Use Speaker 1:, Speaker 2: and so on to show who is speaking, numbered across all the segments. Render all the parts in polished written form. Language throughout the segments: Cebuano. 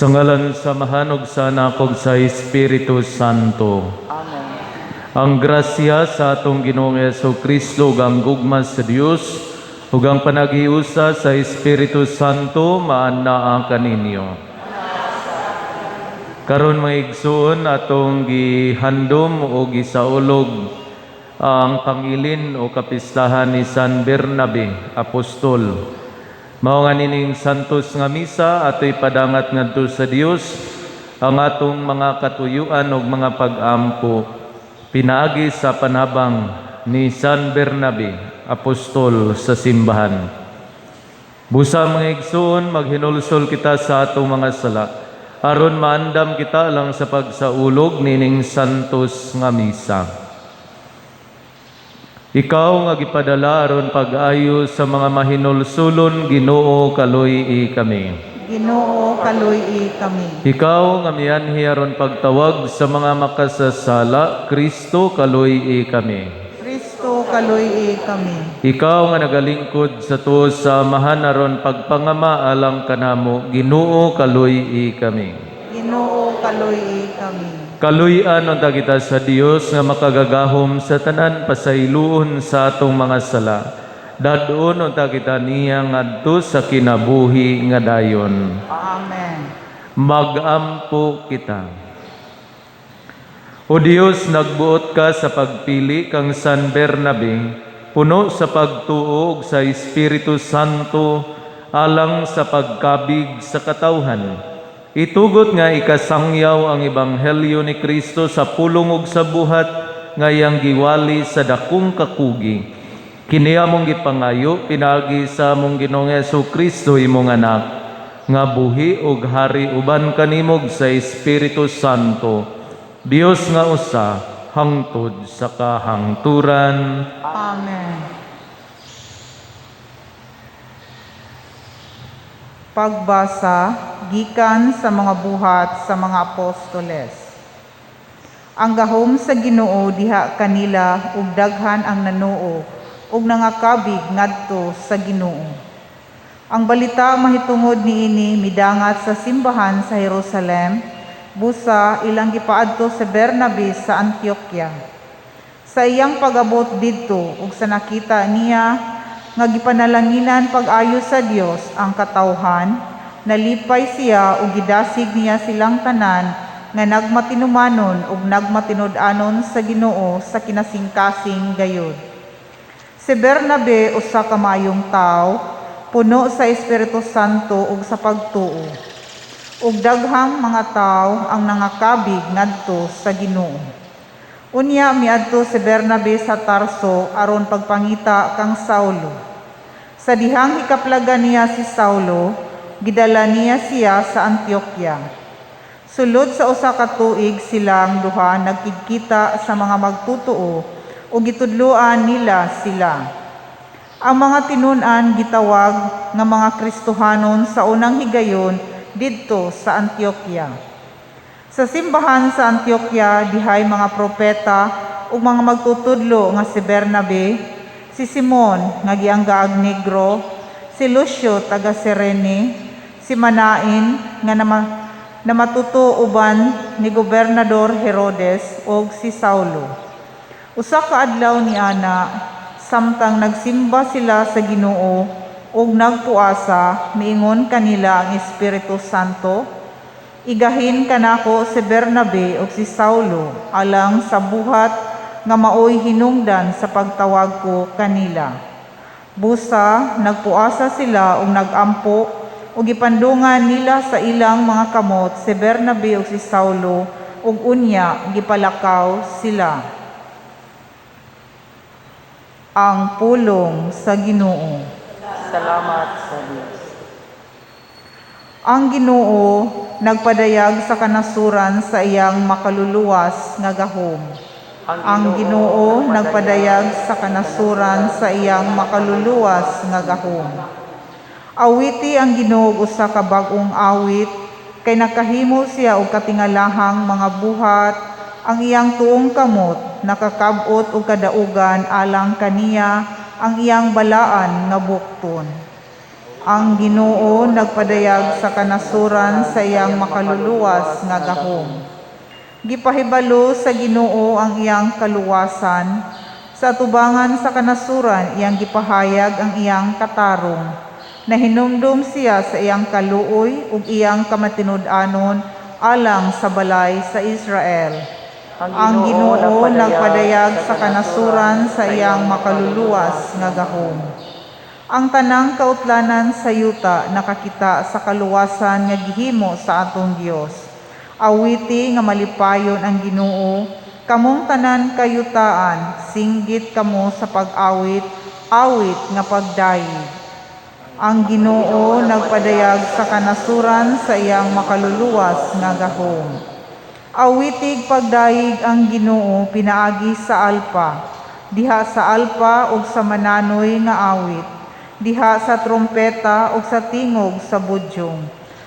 Speaker 1: Sa ngalan sa Amahan ug sa Anak ug sa Espiritu Santo.
Speaker 2: Amen.
Speaker 1: Ang grasya sa atong Ginoong Hesus Kristo ug ang gugma sa Dios ug ang panaghiusa sa Espiritu Santo maanaa kaninyo. Karon, mga igsoon, atong gihandom o gisaulog ang pangilin o kapistahan ni San Bernabe, Apostol. Mao nga nining santos nga misa, ato'y padangat ngadto sa Dios ang atong mga katuyuan ug mga pag-ampo pinaagi sa panabang ni San Bernabe, Apostol sa simbahan. Busa, mga igsoon, maghinulsol kita sa atong mga sala aron maandam kita lang sa pagsaulog nining santos nga misa. Ikaw nga gipadala aron pag-ayo sa mga mahinulsulon, Ginoo, kaluy-i kami.
Speaker 2: Ginoo, kaluy-i kami.
Speaker 1: Ikaw nga mianhi aron pagtawag sa mga makasasala, Kristo, kaluy-i kami.
Speaker 2: Kristo, kaluy-i kami.
Speaker 1: Ikaw nga nagalingkod sa tuo sa Amahan aron pagpangama alang kanamo, Ginoo, kaluy-i kami.
Speaker 2: Ginoo, kaluy-i kami.
Speaker 1: Kaluy-an unta kita sa Dios nga makagagahom sa tanan, pasayloon sa atong mga sala. Dad-on unta kita niya ngadto sa kinabuhi nga dayon.
Speaker 2: Amen.
Speaker 1: Magampo kita. O Dios, nagbuot ka sa pagpili kang San Bernabe, puno sa pagtuo ug sa Espiritu Santo alang sa pagkabig sa katawhan. Itugot nga ikasangyaw ang ebanghelyo ni Kristo sa pulong ug sa buhat nga iyang giwali sa dakong kakugi. Kini among gipangayo pinaagi sa among Ginoong Hesus Kristo, imong anak, nga buhi ug hari uban kanimo ug sa Espiritu Santo, Dios nga usa, hangtod sa kahangturan.
Speaker 2: Amen. Pagbasa gikan sa mga Buhat sa mga Apostoles. Ang gahom sa Ginoo diha kanila ug daghan ang nanuo ug nangakabig ngadto sa Ginoo. Ang balita mahitungod niini midangat sa simbahan sa Jerusalem, busa ilang gipaadto sa Bernabe sa Antioquia. Sa iyang pag-abot didto ug sa nakita niya nga gipanalanginan pag-ayo sa Dios ang katawhan, nalipay siya ug gidasig niya silang tanan nga nagmatinumanon ug nagmatinud-anon sa Ginoo sa kinasingkasing gayud. Si Bernabe usa ka maayong tawo, puno sa Espiritu Santo ug sa pagtuo. Ug daghang mga tawo ang nangakabig ngadto sa Ginoo. Unya miadto si Bernabe sa Tarso aron pagpangita kang Saulo. Sa dihang hikaplagan niya si Saulo, gidala niya siya sa Antioquia. Sulod sa usa ka tuig silang duha nagkigkita sa mga magtutuo ug gitudloan nila sila. Ang mga tinun-an gitawag nga mga Kristohanon sa unang higayon didto sa Antioquia. Sa simbahan sa Antioquia dihay mga propeta ug mga magtutudlo nga si Bernabe, si Simon nga gianggaag Negro, si Lucio taga Cirene, si Manain nga namatuto uban ni Gobernador Herodes ug si Saulo. Usa ka adlaw niana, samtang nagsimba sila sa Ginoo ug nagpuasa, miingon kanila ang Espiritu Santo, "Igahin kanako si Bernabe ug si Saulo alang sa buhat nga maoy hinungdan sa pagtawag ko kanila." Busa nagpuasa sila ug nagampo ug gipandungan nila sa ilang mga kamot si Bernabe ug si Saulo ug unya gipalakaw sila. Ang pulong sa Ginoo.
Speaker 3: Salamat sa Dios.
Speaker 2: Ang Ginoo nagpadayag sa kanasuran sa iyang makaluluwas nga gahom. Ang Ginoo nagpadayag sa kanasuran sa iyang makaluluwas nga gahom. Awiti ang Ginoo og usa ka bag-ong awit, kay nakahimo siya og katingalahang mga buhat, ang iyang tuong kamot nakakab-ot og kadaugan alang kaniya ang iyang balaan nga bukton. Ang Ginoo nagpadayag sa kanasuran sa iyang makaluluwas nga gahom. Gipahibalo sa Ginoo ang iyang kaluwasan, sa atubangan sa kanasuran iyang gipahayag ang iyang katarong. Nahinumdum siya sa iyang kaluoy ug iyang kamatinud-anon alang sa balay sa Israel. Ang Ginoo nagpadayag sa kanasuran sa iyang makaluluwas nga gahom. Ang tanang kautlanan sa yuta nakakita sa kaluwasan nga gihimo sa atong Dios. Awiti nga malipayon ang Ginoo, kamong tanan kayutaan, singgit kamo sa pag-awit, awit nga pagdayeg. Ang Ginoo nagpadayag sa kanasuran sa iyang makaluluwas nga gahom. Awitig pagdayeg ang Ginoo pinaagi sa alpa, diha sa alpa ug sa mananoy nga awit, diha sa trompeta ug sa tingog sa budyong.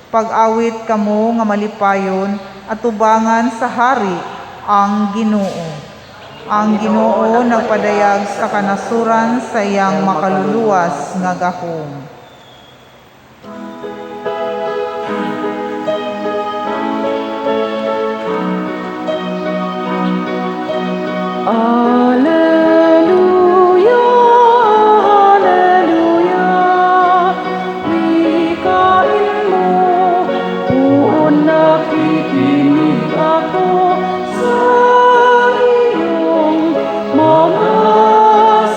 Speaker 2: Pag-awit kamo nga malipayon atubangan sa hari ang Ginoo. Ang Ginoo nagpadayag sa kanasuran sa iyang makaluluwas nga gahom.
Speaker 4: Alleluia, Alleluia, wikain mo, buon nakikinig ako sa iyong mga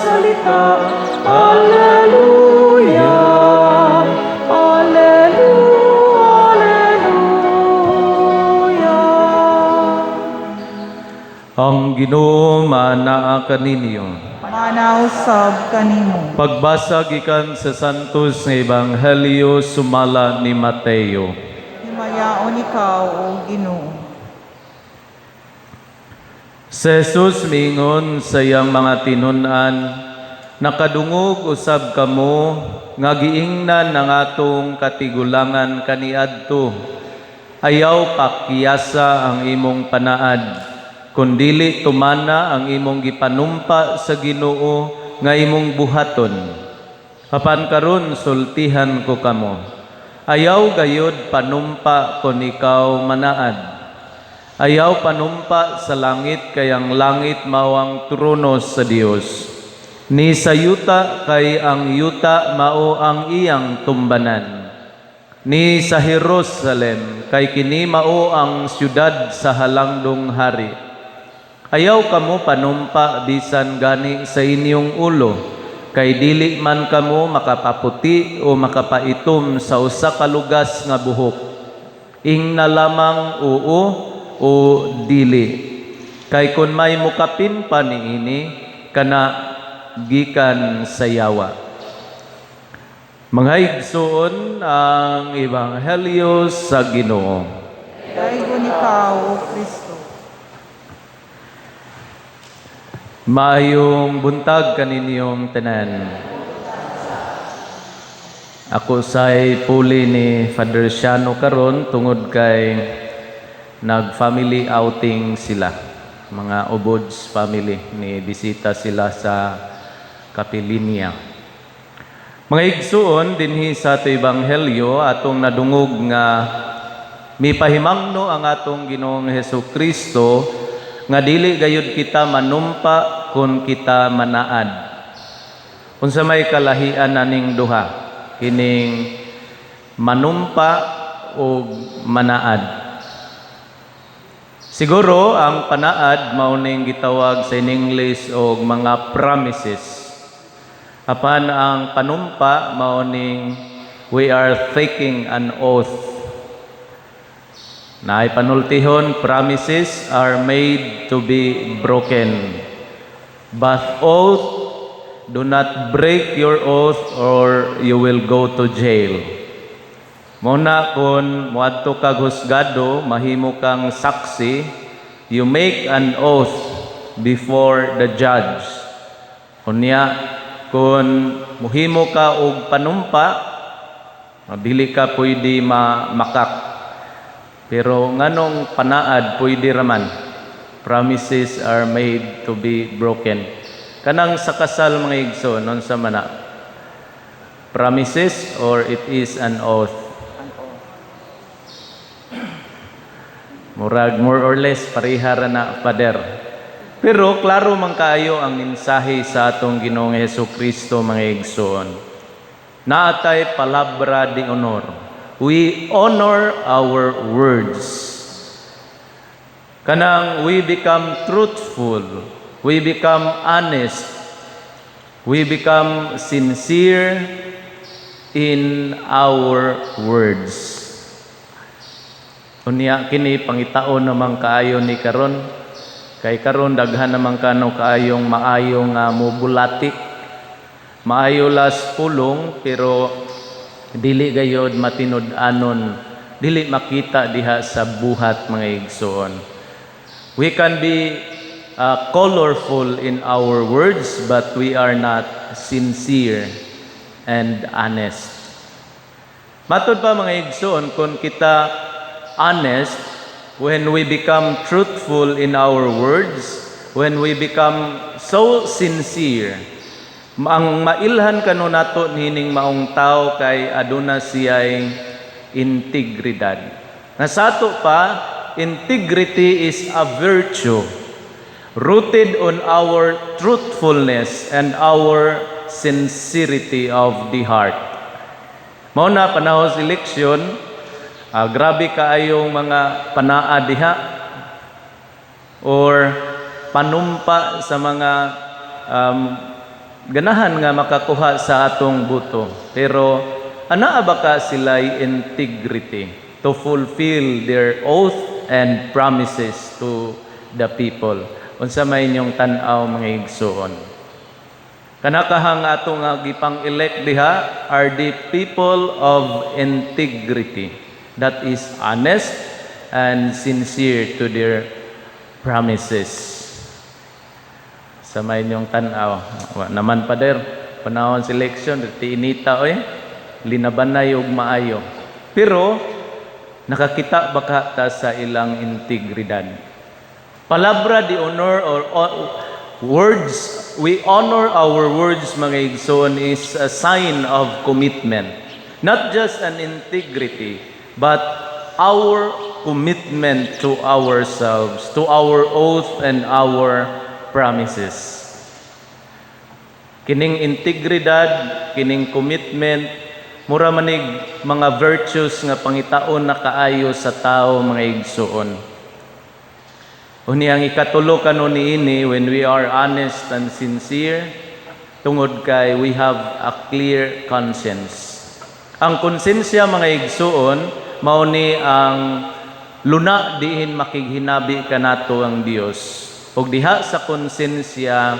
Speaker 4: salita. Alleluia, Alleluia, Alleluia.
Speaker 1: Ang Ginoo manaa kaninyo.
Speaker 2: Maanaa usab kanimo.
Speaker 1: Pagbasa gikan sa Santos nga Ebanghelyo sumala ni Mateo.
Speaker 2: Himayaon ikaw, O Ginoo.
Speaker 1: Si Jesus miingon sa iyang mga tinun-an, nakadungog usab kamo nga giingnan ang atong katigulangan kaniadto. Ayaw pakyasa ang imong panaad, kundili tumana ang imong gipanumpa sa Ginoo nga imong buhaton. Apan karon sultihan ko kamo. Ayaw gayod panumpa kon ikaw manaad. Ayaw panumpa sa langit kay ang langit mao ang trono sa Dios. Ni sa yuta kay ang yuta mao ang iyang tumbanan. Ni sa Jerusalem kay kini mao ang syudad sa halangdong hari. Ayaw kamo panumpa bisan gani sa inyong ulo, kay dili man kamo makapaputi o makapaitom sa usa ka lugas nga buhok. Ingna lamang oo o dili. Kay kun may mukapin pa niini, kana gikan sa yawa. Mga igsoon, ang Ebanghelyo sa Ginoo.
Speaker 2: Daygon ikaw, O Kristo.
Speaker 1: Maayong buntag kaninyong tanan. Ako say puli ni Father Siano karon tungod kay nag-family outing sila. Mga Ubods family ni bisita sila sa Kapilinia. Mga igsuon, dinhi sa ato ebanghelyo atong nadungog nga mipahimangno ang atong Ginoong Hesus Kristo nga dili gayud kita manumpa kon kita manaad. Unsa may kalahian aning duha? Kining manumpa o manaad. Siguro ang panaad mao ning gitawag sa in English og mga promises. Apan ang panumpa mao ning we are taking an oath. Naay panultihon, promises are made to be broken. But oath, do not break your oath or you will go to jail. Muna kung muadto kag husgado, mahimo kang saksi, you make an oath before the judge. Unya, kung muhimo ka og panumpa, dili ka pwede makak. Pero nganong panaad pwede raman. Promises are made to be broken. Kanang sa kasal, mga igsoon, unsa man na. Promises or it is an oath?
Speaker 3: An oath.
Speaker 1: Murag more or less pareha ra na, Father. Pero klaro man kaayo ang mensahe sa atong Ginoong Hesus Kristo, mga igsoon. Naa tay palabra de honor. We honor our words. Kanang we become truthful, we become honest, we become sincere in our words. Unya kini pangitaon naman kaayo ni karon, kay karon daghan naman kano kaayong maayo nga mubulati. Maayo las pulong, pero dili gayod matinud-anon, dili makita diha sa buhat, mga igsoon. We can be colorful in our words, but we are not sincere and honest. Matod pa, mga igsoon, kung kita honest, when we become truthful in our words, when we become so sincere, ang mailhan kano nato nining maong tao kay aduna siya'y integridad. Na sa ato pa, integrity is a virtue rooted on our truthfulness and our sincerity of the heart. Mao na panahon sa eleksyon, grabe kaayong mga panaa diha or panumpa sa mga ganahan nga makakuha sa atong boto. Pero anaa ba ka sila'y integrity to fulfill their oath and promises to the people? Unsa may inyong tan-aw, mga igsoon? Kanakahang ato nga gipang-elect diha are the people of integrity that is honest and sincere to their promises. Sa may inyong tan-aw? Wa naman, Pader. Panahon selection, ti inita oy. Linabanay og maayo. Pero nakakita ba ka ta sa ilang integridad? Palabra de honor or words, we honor our words, mga igsoon, is a sign of commitment. Not just an integrity, but our commitment to ourselves, to our oath and our promises. Kining integridad, kining commitment, mura manig mga virtues nga pangitaon na kaayo sa tao, mga igsoon. Unya ang ikatulo kano niini, when we are honest and sincere, tungod kay we have a clear conscience. Ang konsensya, mga igsoon, mao ni ang luna diin makighinabi kanato ang Dios. Ug diha sa konsensya,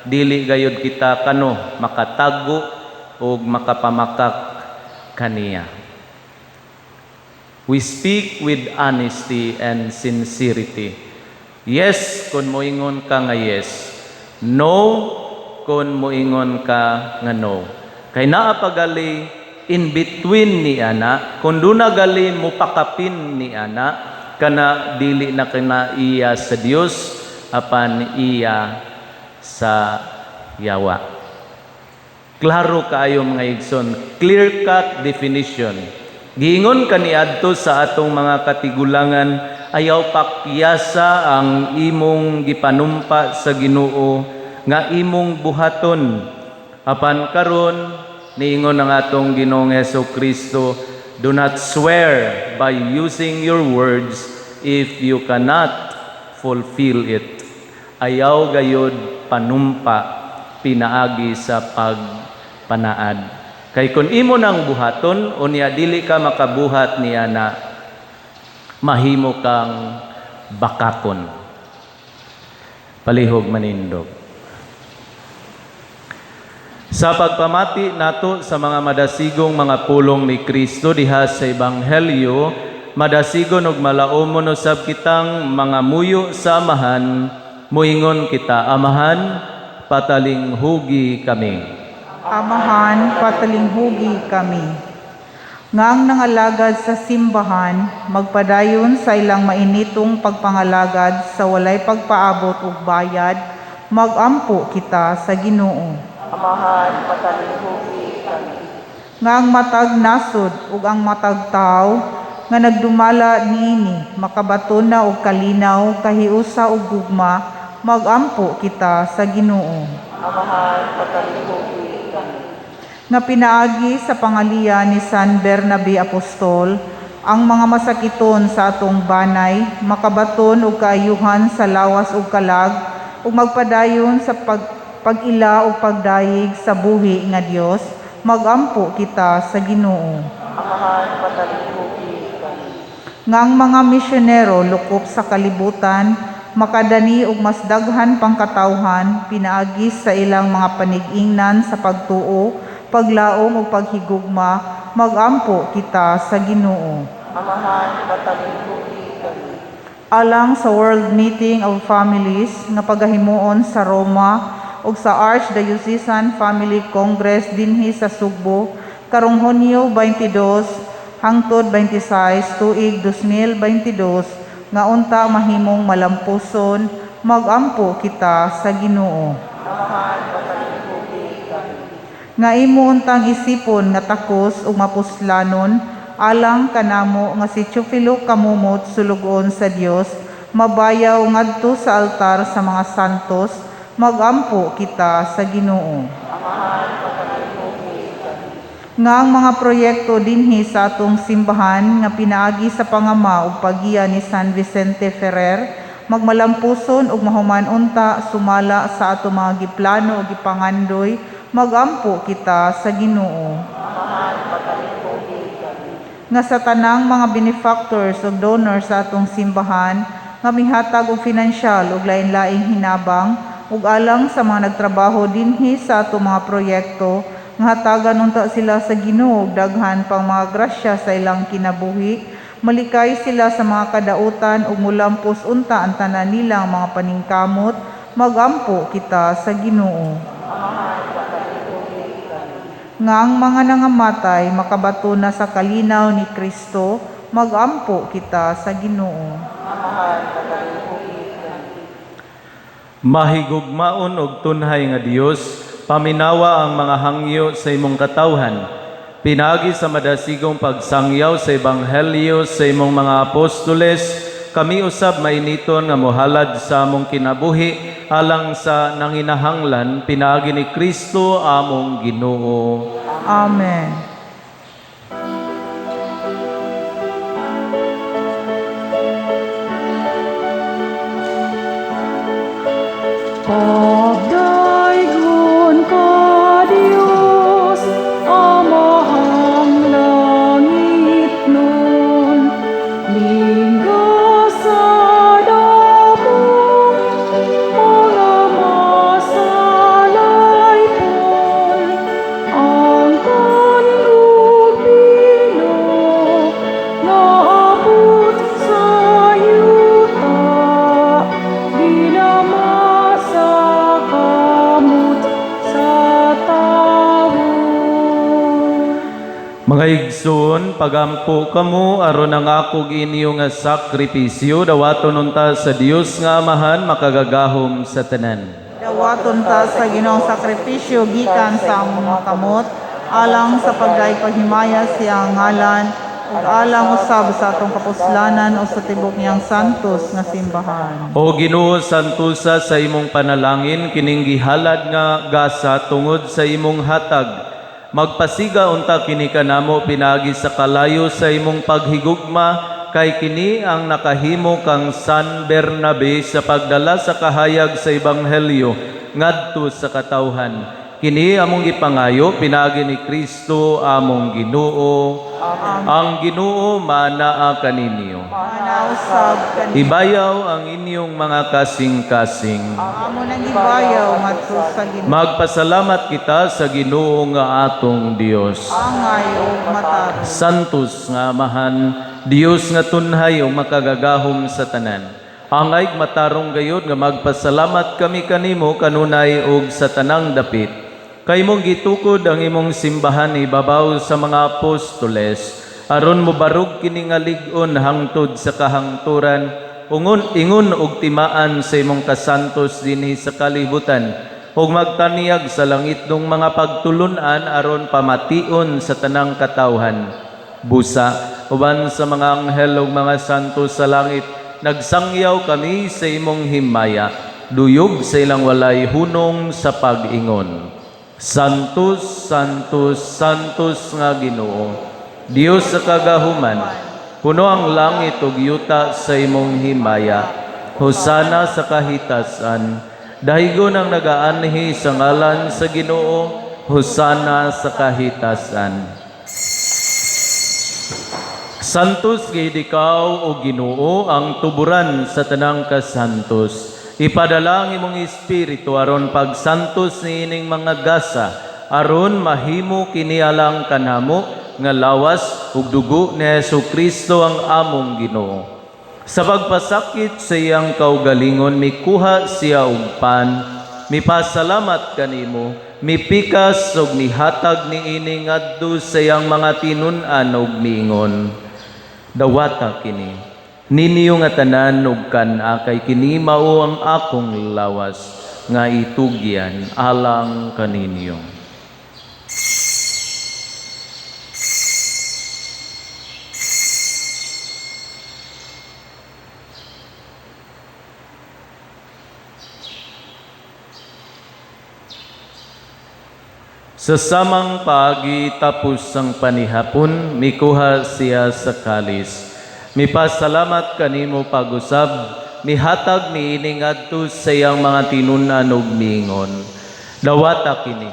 Speaker 1: dili gayud kita kano makatago ug makapamakak kaniya. We speak with honesty and sincerity. Yes kung moingon ka nga yes. No kung moingon ka nga no. Kay naa pagali in between ni ana, kung duna gali mo pakapin ni ana, kana dili na kana iya sa Dios apan iya sa yawa. Klaro kaayo, mga igsoon, clear cut definition. Giingon kaniadto sa atong mga katigulangan, ayaw pakyasa ang imong gipanumpa sa Ginoo nga imong buhaton. Apan karon niingon ang atong Ginoong Hesus Kristo, do not swear by using your words if you cannot fulfill it. Ayaw gayod panumpa pinaagi sa pagpanaad. Kay kung imo nang buhaton, unya dili ka makabuhat niya na, mahimo kang bakakon. Palihog manindog. Sa pagpamati nato sa mga madasigong mga pulong ni Kristo diha sa Ebanghelyo, madasigon ug malaumon usab kitang mga muyo sa Amahan, muingon kita, "Amahan, patalinghugi kami."
Speaker 2: Amahan, patalinghugi kami. Nga ang nangalagad sa simbahan, magpadayon sa ilang mainitong pagpangalagad sa walay pagpaabot ug bayad, magampo kita sa Ginoo.
Speaker 3: Amahan, patalinghugi kami.
Speaker 2: Nga ang matag nasod ug ang matag tawo nga nagdumala niini makabaton na og kalinaw, kahiusa ug gugma, magampo kita sa Ginoo.
Speaker 3: Amahan, patalinghugi kami.
Speaker 2: Nga pinaagi sa pangaliya ni San Bernabe Apostol, ang mga masakiton sa atong banay makabaton og kaayuhan sa lawas ug kalag ug magpadayon sa pag-ila ug pagdayeg sa buhi nga Dios, magampo kita sa Ginoo.
Speaker 3: Amahan, patalinghugi kami.
Speaker 2: Nga ang mga misyonero lukop sa kalibutan makadani og mas daghan pang katawhan pinaagi sa ilang mga panig-ingnan sa pagtuo, paglaom ug paghigugma, magampo kita sa Ginoo.
Speaker 3: Amahan, patalinghugi kami.
Speaker 2: Alang sa World Meeting of Families nga pagahimuon sa Roma ug sa Archdiocesan Family Congress dinhi sa Sugbo karong Hunyo 22 hangtod 26 tuig 2022 nga unta mahimong malampuson, magampo kita sa Ginoo.
Speaker 3: Amahan, patalinghugi kami.
Speaker 2: Nga imo untang isipon nga takos ug mapuslanon alang kanamo nga si Teofilo Camomot, sulugoon sa Dios, mabayaw ngadto sa altar sa mga santos, magampo kita sa Ginoo.
Speaker 3: Amahan, patalinghugi kami.
Speaker 2: Nga ang mga proyekto dinhi sa atong simbahan nga pinaagi sa pangama ug paggiya ni San Vicente Ferrer magmalampuson ug mahuman unta sumala sa atong mga giplano ug gipangandoy, magampo kita sa Ginoo.
Speaker 3: Amahan, patalinghugi kami.
Speaker 2: Nga sa tanang mga benefactors ug donors sa atong simbahan nga mihatag og finansyal ug lain-laing hinabang ug alang sa mga nagtrabaho dinhi sa atong mga proyekto, nga hatagan unta sila sa Ginoo og daghan pang mga grasya sa ilang kinabuhi, malikay sila sa mga kadautan ug mulampos unta ang tanan nilang mga paningkamot, magampo kita sa Ginoo.
Speaker 3: Amahan, patalinghugi kami.
Speaker 2: Nga ang mga nangamatay makabato na sa kalinaw ni Kristo, magampo kita sa Ginoo.
Speaker 3: Amahan, patalinghugi kami.
Speaker 1: Mahigugmaon og tunhay nga Dios, paminawa ang mga hangyo sa imong katawhan. Pinaagi sa madasigong pagsangyaw sa ebanghelyo sa imong mga apostoles, kami usab mainiton nga mohalad sa among kinabuhi alang sa nanginahanglan, pinaagi ni Kristo among Ginoo.
Speaker 2: Amen.
Speaker 4: Pagdaygon ka, Diyos, Amahang langitnon, lingga sa dapong, mga masalaypon, ang ug bino, nga abot sa yuta, ginama sa kamot sa tawo.
Speaker 1: Mga igsoon, pagampo kamo aron ang ako inyo nga sakripisyo dawaton unta sa Dios nga Amahan makagagahom sa tanan.
Speaker 2: Dawaton ta sa Ginoong sakripisyo gikan sa among mga kamot alang sa pagdayeg paghimaya sa iyang ngalan ug alang usab sa atong kapuslanan o sa tibok niyang santos nga simbahan.
Speaker 1: O Ginoo, santusa sa imong panalangin kining gihalad nga gasa tungod sa imong hatag. Magpasiga unta kini kanamo pinaagi sa kalayo sa imong paghigugma, kay kini ang nakahimo kang San Bernabe sa pagdala sa kahayag sa ebanghelyo ngadto sa katawhan. Kini among gipangayo pinaagi ni Kristo among Ginoo. Ang Ginoo manaa kaninyo.
Speaker 2: Manausab kani.
Speaker 1: Ibayaw ang inyong mga kasing-kasing.
Speaker 2: Amo nang ibayaw ngadto sa Ginoo.
Speaker 1: Magpasalamat kita sa Ginoo nga atong Dios.
Speaker 2: Angay ug matarong.
Speaker 1: Santos nga Amahan, Dios nga tunhay ug makagagahom sa tanan. Angay matarong gayud nga magpasalamat kami kanimo kanunay ug sa tanang dapit. Kay imong gitukod ang imong simbahan ibabaw sa mga apostoles aron mobarog kini nga lig-on hangtod sa kahangturan, ungon ingon og timaan sa imong kasantos dinhi sa kalibutan. Ug magtanyag sa langitnong mga pagtulunan aron pamation sa tanang katawhan. Busa, uban sa mga anghel ug mga santo sa langit, nagsangyaw kami sa imong himaya, duyog sa ilang walay hunong sa pag-ingon. Santos, Santos, Santos nga Ginoo, Dios sa kagahuman, puno ang langit ug yuta sa imong himaya. Hosana sa kahitasan. Dahigon ang nagaanhi sa ngalan sa Ginoo, Hosana sa kahitasan. Santos gid ikaw, o Ginoo, ang tuburan sa tanang kasantos. Ipadala ang imong espiritu aron pagsantos niining mga gasa, aron mahimo kini alang kanamo nga lawas ug dugo ni Hesus Kristo ang among Ginoo. Sa pagpasakit sa iyang kaugalingon, mikuha siya og pan, mipasalamat kanimo, mipikas ug mihatag niini ngadto sa iyang mga tinun-an ug miingon, "Dawata kini ninyo nga tanan ug kan-a, kay kini mao ang akong lawas nga itugyan alang kaninyo." Sa samang paagi, tapos ang panihapon, mikuha siya sa kalis. Mipasalamat kanimo pag-usab, mihatag niini ngadto sa iyang mga tinun-an ug miingon, "Dawata kini,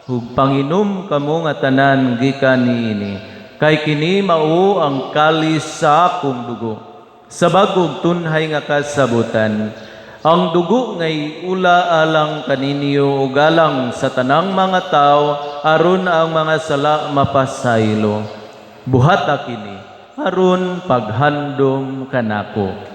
Speaker 1: ug panginom kamo nga tanan gikan niini, kay kini mao ang kalis sa akong dugo, sa bag-ong tunhay nga kasabutan. Ang dugo ngay ula alang kaninyo ug alang sa tanang mga tao aron ang mga sala mapasaylo. Buhata kini aron paghandom kanako."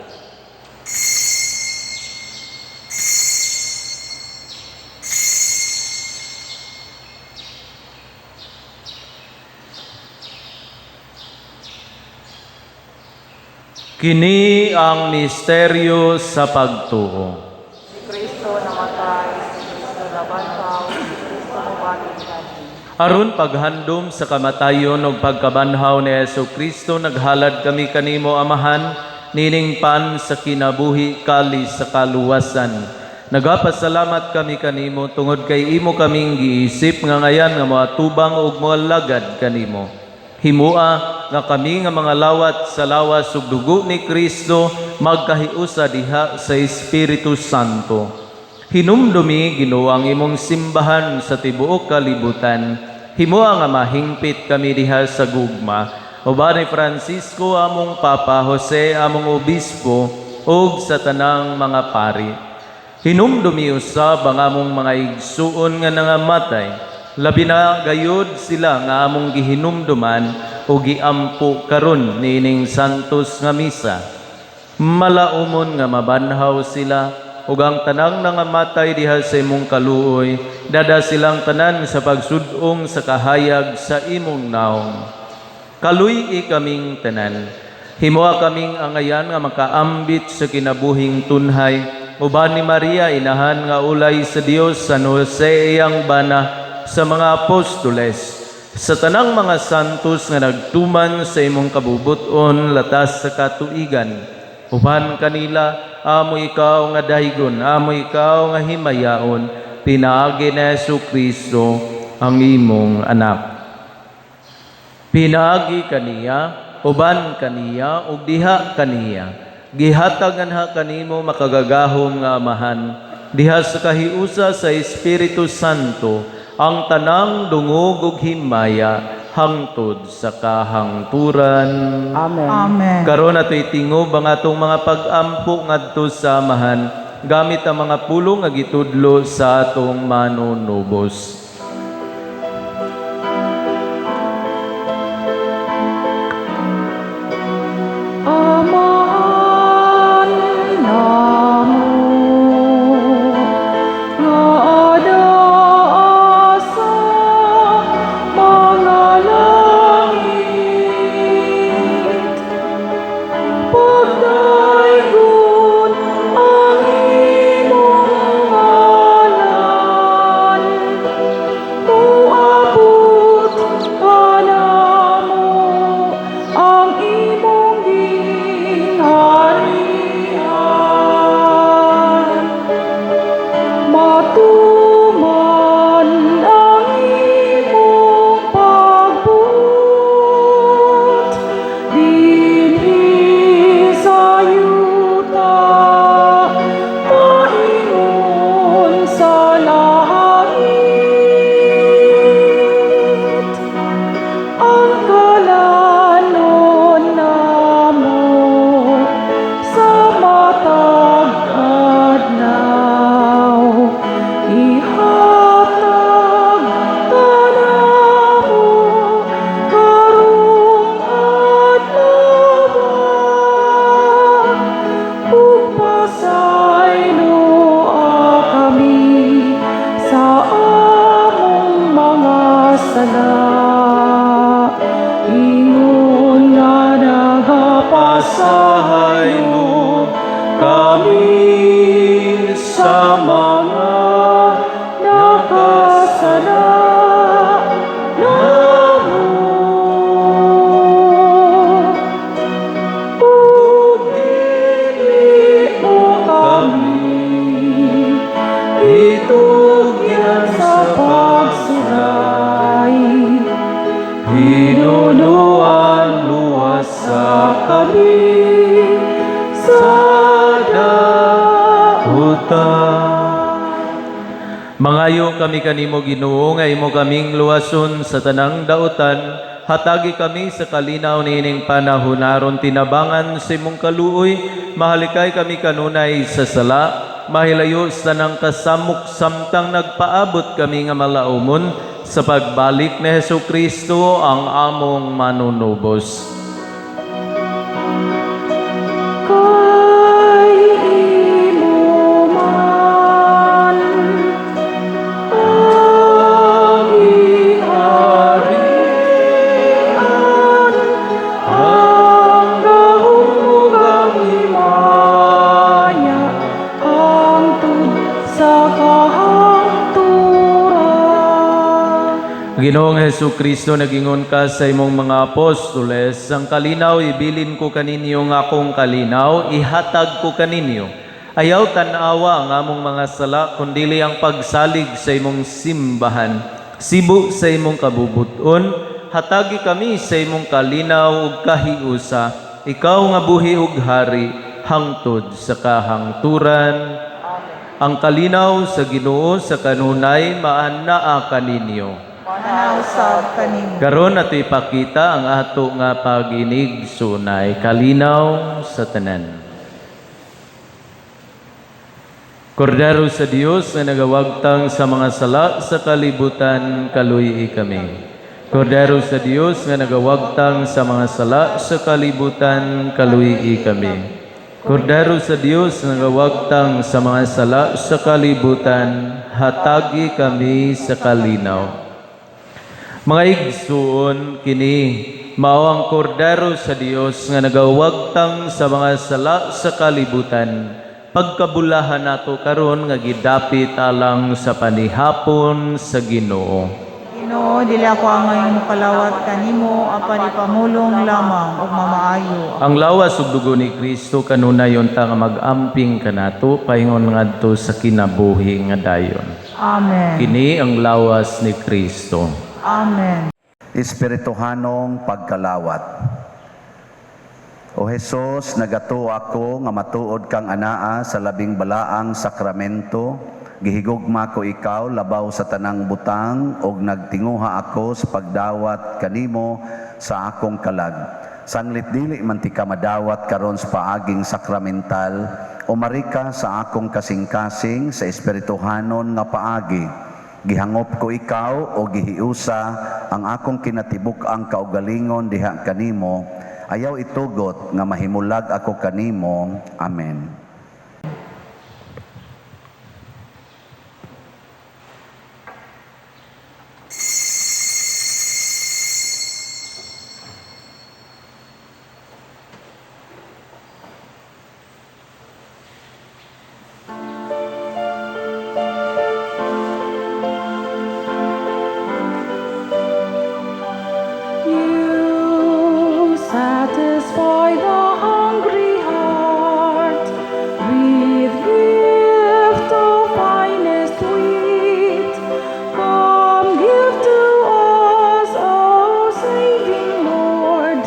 Speaker 1: Kini ang misteryo sa pagtuo.
Speaker 3: Si Kristo namatay, si Kristo nabanhaw, si Kristo mobalik kani.
Speaker 1: Aron paghandom sa kamatayon ug pagkabanhaw ni Hesus Kristo, naghalad kami kanimo, Amahan, nining pan sa kinabuhi, kalis sa kaluwasan. Nagapasalamat kami kanimo tungod kay imo kaming giisip nga ngayan nga moatubang ug moalagad kanimo. Himua nga kami nga mga lawat sa lawas ug dugo ni Kristo magkahiusa diha sa Espiritu Santo. Hinumdumi, Ginoo, ang imong simbahan sa tibuok kalibutan. Himua nga mahingpit kami diha sa gugma, uban ni Francisco among Papa, Jose among Obispo, ug sa tanang mga pari. Hinumdumi usab ang among mga igsuon nga nangamatay, labi na gayud sila nga among gihinumduman o giampo karon niining santos nga misa. Malaumon nga mabanhaw sila ug ang tanang nangamatay diha sa imong kaluoy, dada silang tanan sa pagsud-ong sa kahayag sa imong naong. Kaluy-i kaming tanan. Himoa kaming angayan nga makaambit sa kinabuhing tunhay, uban ni Maria inahan nga ulay sa Dios, San Jose iyang bana, sa mga apostoles, sa tanang mga santos nga nagtuman sa imong kabubuton latas sa katuigan. Uban kanila, amo ikaw nga dahigon, amo ikaw nga himayaon, pinaagi ni Hesus Kristo ang imong anak. Pinaagi kaniya, uban kaniya, ug diha kaniya, gihatag anha kanimo makagagahom nga Amahan, diha sa kahiusa sa Espiritu Santo, ang tanang dungog ug himaya hangtod sa kahangturan.
Speaker 3: Amen.
Speaker 2: Amen.
Speaker 1: Karon ato'y tingob ang atong mga pag-ampo ngadto sa Amahan gamit ang mga pulong nga gitudlo sa atong manunubos.
Speaker 4: Amahan namo nga adaa sa mga langit, Pagdaygon ang imong ngalan.
Speaker 1: Mangayo kami kanimo, Ginoo, nga imo kaming luwason sa tanang dautan. Hatagi kami sa kalinaw niining panahon aron tinabangan sa imong kaluoy, mahalikay kami kanunay sa sala, mahilayo sa tanang kasamok samtang nagpaabot kami nga malaumon sa pagbalik ni Hesu Kristo ang among manunubos.
Speaker 4: Kay imo man ang gingharian, ang gahom ug ang himaya, hangtod sa kahangturan.
Speaker 1: Ginoong Hesu Kristo, nagingon ka sa imong mga apostoles, "Ang kalinaw ibilin ko kaninyo, nga akong kalinaw ihatag ko kaninyo. Ayaw tan-awa ang among mga sala, kundili ang pagsalig sa imong simbahan. Sibo sa imong kabubuton, hatagi kami sa imong kalinaw ug kahiusa. Ikaw nga buhi ug hari hangtod sa kahangturan." Ang kalinaw sa Ginoo sa kanunay maanaa kaninyo.
Speaker 2: Maanaa usab kanimo.
Speaker 1: Karon ato ipakita ang ato nga pag-inigsunay, kalinaw sa tanan. Kordero sa Dios nga nagawagtang sa mga sala sa kalibutan, kaluy kami. Kordero sa Dios nga nagawagtang sa mga sala sa kalibutan, kaluy kami. Kordero sa Dios nga nagawagtang sa mga sala sa kalibutan, hatagi kami sa kalinaw. Mga igsuon, kini mao ang kordero sa Dios nga nagawagtang sa mga sala sa kalibutan. Pagkabulahan nato karon nga gidapit alang sa panihapon sa Ginoo.
Speaker 2: Ginoo, dili ako angay mokalawat kanimo, apan ipamulong lamang ug mamaayo.
Speaker 1: Ang lawas ug dugo ni Kristo kanunay unta nga mag-amping kanato paingon ngadto sa kinabuhi nga dayon.
Speaker 2: Amen.
Speaker 1: Kini ang lawas ni Kristo.
Speaker 2: Amen.
Speaker 5: Espirituhanong pagkalawat. O Hesus, nagatuo ako nga matuod kang anaa sa labing balaang sakramento. Gihigugma ko ikaw labaw sa tanang butang ug nagtinguha ako sa pagdawat kanimo sa akong kalag. Sanglit dili man tika madawat karon sa paaging sakramental, umari ka sa akong kasing-kasing sa espirituhanon nga paagi. Gihangop ko ikaw o gihiusa ang akong kinatibuk-ang kaugalingon diha kanimo. Ayaw itugot nga mahimulag ako kanimo. Amen.
Speaker 4: You satisfy the hungry heart with gift of finest wheat. Come give to us, O saving Lord,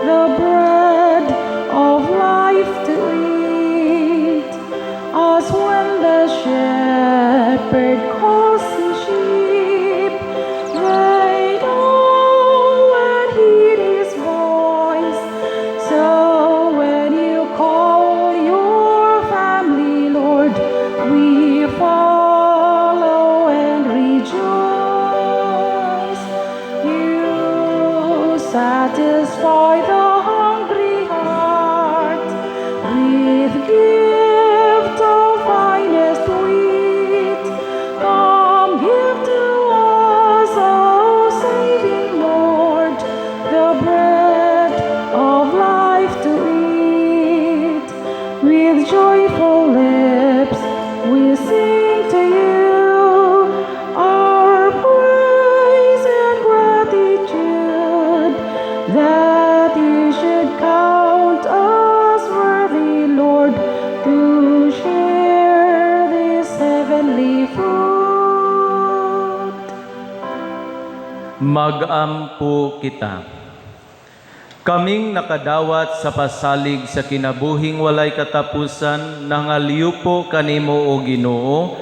Speaker 4: the bread of life to eat. As when the shepherd calls his sheep, they know and heed his voice. So when you call your family, Lord, we follow and rejoice. You satisfy the hungry heart with gift of finest wheat. Come give to us, O saving Lord, the bread of life to eat. With joyful lips we sing to you our praise and gratitude, that you should count us worthy, Lord, to share this heavenly food.
Speaker 1: Magampo kita. Kaming nakadawat sa pasalig sa kinabuhing walay katapusan, nangalyupo kanimo, o Ginoo.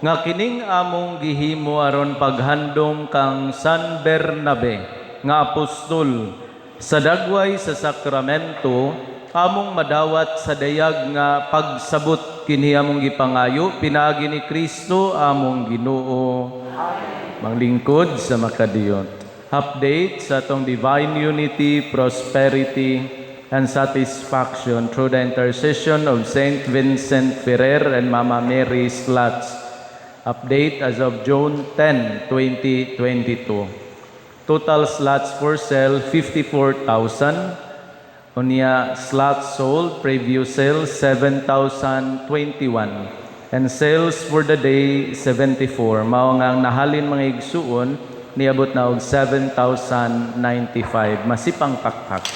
Speaker 1: nga kining among gihimo aron paghandom kang San Bernabe nga apostol sa dagway sa sakramento, among madawat sa dayag nga pagsabot. Kini among gipangayo pinaagi ni Kristo among Ginoo. Manglingkod sa makadiyot. Update sa atong Divine Unity, Prosperity, and Satisfaction through the intercession of Saint Vincent Ferrer and Mama Mary Slots. Update as of June 10, 2022. Total slots for sale, 54,000. Unya slots sold, preview sale, 7,021. And sales for the day, 74. Mao nga ang nahalin, mga igsuon, niabot na og 7,095. Masipang pakpak.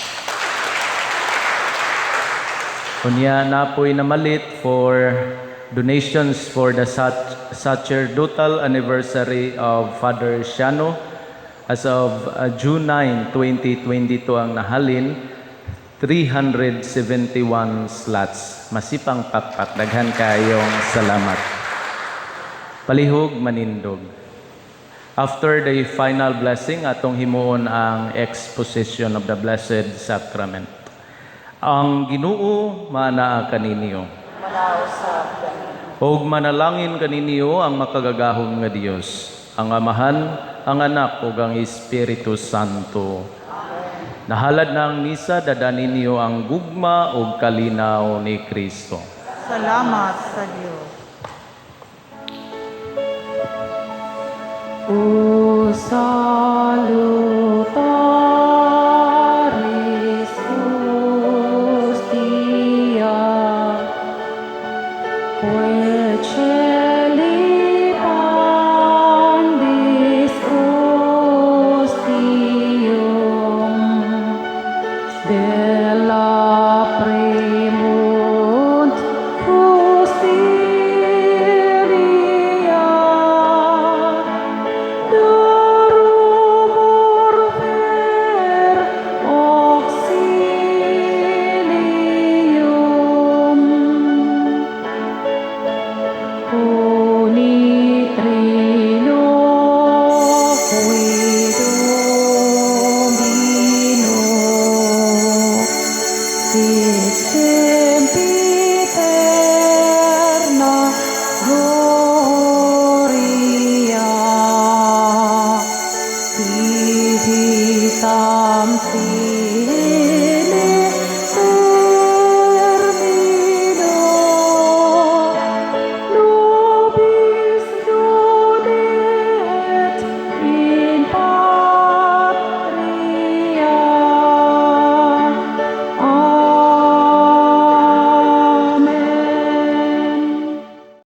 Speaker 1: Unya napoy namalit for donations for the sacerdotal anniversary of Father Siano. As of June 9, 2022, ang nahalin 371 slots. Masipang pakpak. Daghan kayong salamat. Palihog manindog. After the final blessing, atong himuon ang exposition of the Blessed Sacrament. Ang Ginoo manaa kaninyo.
Speaker 3: Manaa usab kaninyo.
Speaker 1: Og manalangin kaninyo ang makagagahom nga Dios, ang Amahan, ang Anak ug ang Espiritu Santo. Nahalad na ang misa, dada ninyo ang gugma ug kalinaw ni Kristo.
Speaker 2: Salamat sa Dios.
Speaker 4: O sa